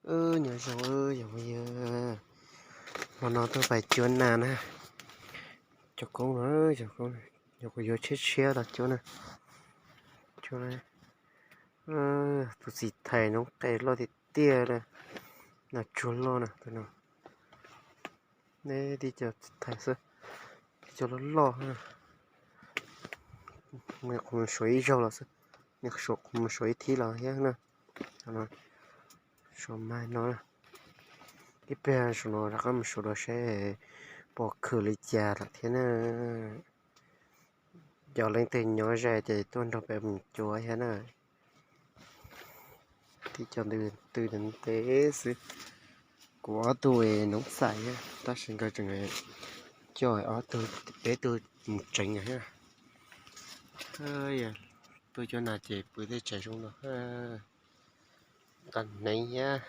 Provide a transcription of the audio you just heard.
Nyob zoo yog, hmo no tuaj pais cuab nas na. Cov koob no, cov koob, yog kuv yuav tshiab tshiab los cuab na. Cuab, tus txiv thais noob qes loj tiag tiag, nas tsuag loj na tus no. Neb tib co txiv thais xwb, tib co loj loj. Qhov mus suav ib zaug los xwb, qhov mus suav ib thib los thiab na. Suav mas no, ib pliag saum no rov qab mus suav dua seb puas khwm li cas lawm thiab na. Cov leej twg nyob ze ces tuaj nrog peb mus cuab thiab na. Tib co ntws ntev xwb. Kuv ob tug noob xais thiab tab sis nkawd tseem coj ob tug, peb tug mus tsev thiab. Tuaj cuab nas ces pw tej tsev zoo no, nqa hneev thiab.